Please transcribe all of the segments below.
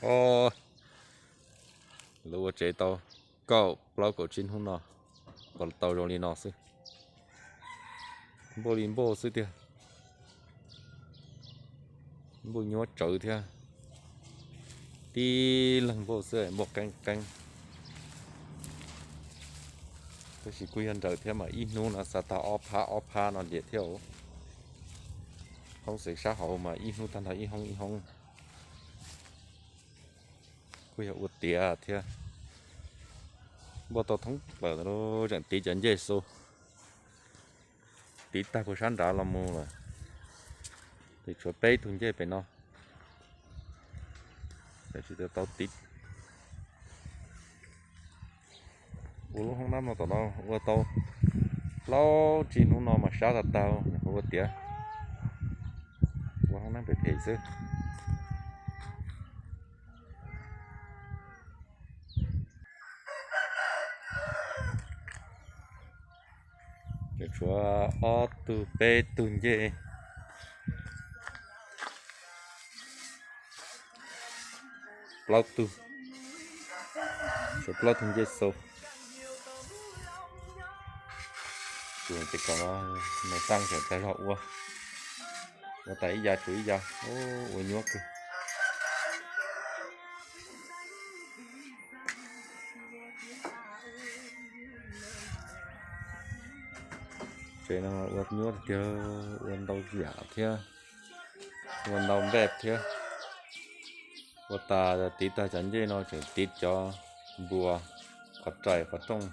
Os, lawv ua tsev tau kaum plaub kaum tsib hnub no, tau zoo li no xwb. Npauj li npauj xwb tiag. Npauj nyuaj tsawv thiab. Tib leeg npauj xwb, npauj qeeb qeeb. Tab sis kuj yog nrawm thiab mas ib hnub no xa tag ob phab ob phab no liam thiab. Hoob xeev sab hauv mas ib hnub tag nrho ib hoob ib hoob. Kuj yog ua tiav thiab. Npauj tau thoob plaws, tseem tiv cov ncej xu. Tiv tag puag sab nrad los mus lawm. Ces tshuav peb tug ncej pem no. Tsis tau tiv. Ua lub hoob nab no tom no ua tau plaub tsib hnub no mas sab tag tag, ua tiav. Ua hoob nab pem phem xwb. Ces tshuav ob tug peb tug ncej. Plaub tug, tshuav plaub tug ncej xu. Tus tes kom no, nws tag tseem tag zog ua, ua tas ib yav tshuav ib yav, ua nyuaj kawg. Tsev no ua nyuaj tiag, ua ntau yam thiab, ua ntau npej thiab. Ua tas tiv tag cov ncej no tseem tiv cov npua, qhov rais qhov rooj,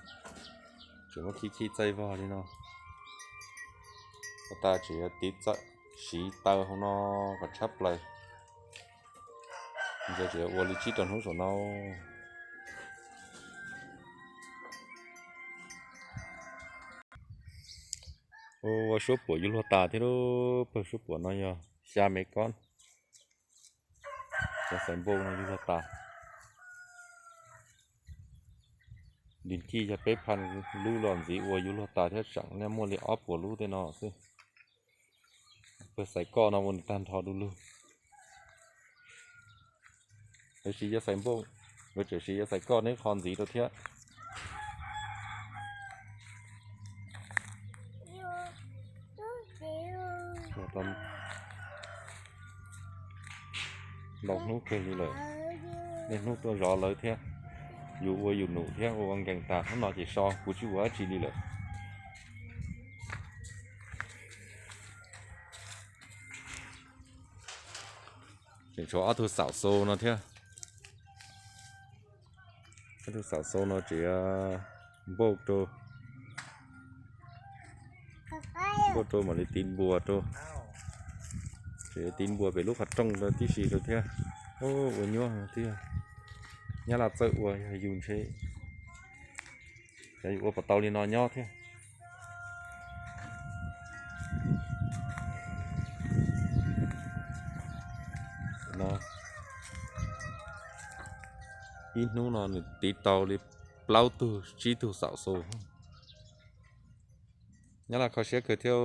tseem muab khib khib txaij vog li no. Ua tas tseem yuav tiv siv taw hauv no kom tshab plaws. Ntshe tseem yuav ua li tsib rau hnub saum no. Ua suab puam yus luag tas thiab lub pawg suab puam no yog xya mev kob. Cov xaiv npauj no yus luag tas. Ntim kij yog peb pha lub los ntxiv ua yus luag tas thiab, tseem muaj li ob puas lub tej no xwb. Pawg xaiv koj no ua nws tag nrho du lug. Lawv siv cov xaiv npauj, lawv tseem siv cov xaiv koj neb qho ntxiv rau thiab. Ntau hnub kawg li lawm, niaj hnub tuaj zov lawv thiab. Yus ua yus num thiab ua ua nkees tas hnub no ces so kuv tsis ua dab tsi li lawm. Tseem tshuav ob tug xaum xu no thiab. Ob tug xaum xu no tseem npauj rau, npauj rau mam li tiv npua rau. Tseem tiv npua pem lub qhov rooj rau tib si rau thiab. Ua nyuaj thiab. Nyab Laj txawj ua, yog yus ntshe yus ua puas tau li no nyob thiab. No, ib hnub no nws tiv tau li plaub tug tsib tug xaum xu. Nyab Laj kho siab kawg thiab,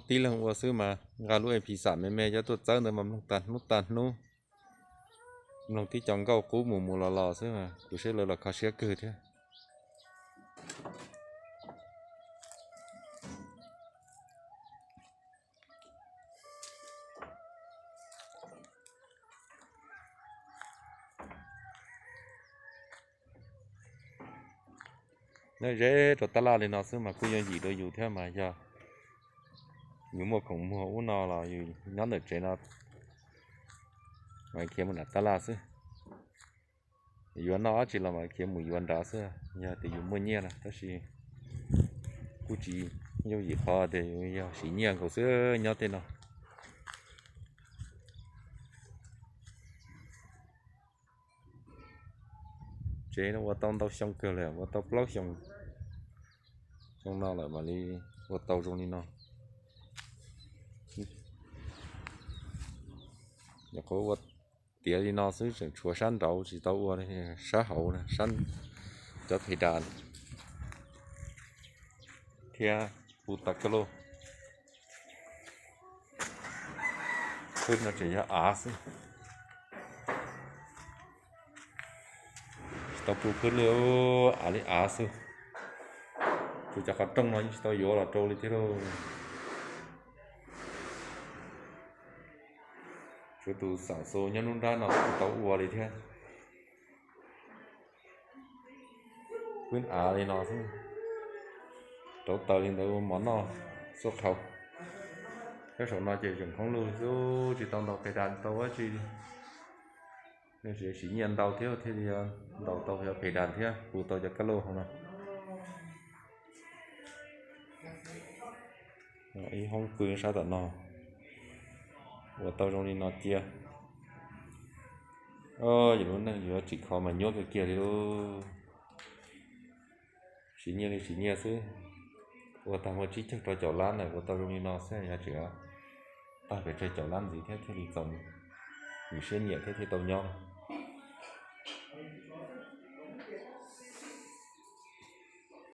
tib leeg ua xwb mas nqa lub A P xam me me cov tuaj txawb ntawd mas mloog tag hnub tag hnub. Mloog tib co nkauj qub mus mus los los xwb mas kuv saib lawv los kho siab kawg thiab. Nyob ze rau tab laj li no xwb mas kuj yooj yim rau yus thiab mas yog yus muaj khoom muag ub no los yus nyob ntawm tsev no mas khiav mus nram tab laj xwb. Yuav noj dab tsi los mas khiav mus yuav nrad xwb, yog tias yus muaj nyiaj na, tab sis kuj tsis yooj yim qhov tias yus yog siv nyiaj nkaus xwb nyob tej no. Tsev no ua tau ntau xyoo kawg lawm, ua tau plaub xyoo, xyoo no lawm mam li ua tau zoo li no. Nyuam qhuav ua tiav li no xwb, tseem tshuav sab nraud tsis tau ua, sab hauv, sab cov phem das thiab pu tas kawg lauj. Khwb no tseem yog av xwb. Tau pw phwb li, av li av xwb. Tsuas cov qhov rooj no yeej tsis tau yuav los rau li thiab lauj. Tsuav tus xam xu nyob nruab nrab no tsis tau ua li thiab. Phwb av li no xwb, rauv taws li ntawd ua mov noj xub qhau. Thiab saum no ces zeem khoob lug xwb, tsis tau ntaus pes das tau dab tsi li. Nej siv nyiaj ntau thiab thiaj li ntaus tau cov pes das thiab pw tau cov kab lauj hauv no. Ib hoob pw sab tom no, ua tau zoo li no cia. Yus lub neej yuav tsim kho mas nyuaj kawg kiag li lauj. Siv nyiaj li siv nyiaj xwb, ua tag muaj tsib caug rau caum lab na, ua tau zoo li no xwb yog tseem tag pes tsawg caum lab ntxiv thiab thiaj li txaus yus siab nyiam thiab thiaj tau nyob.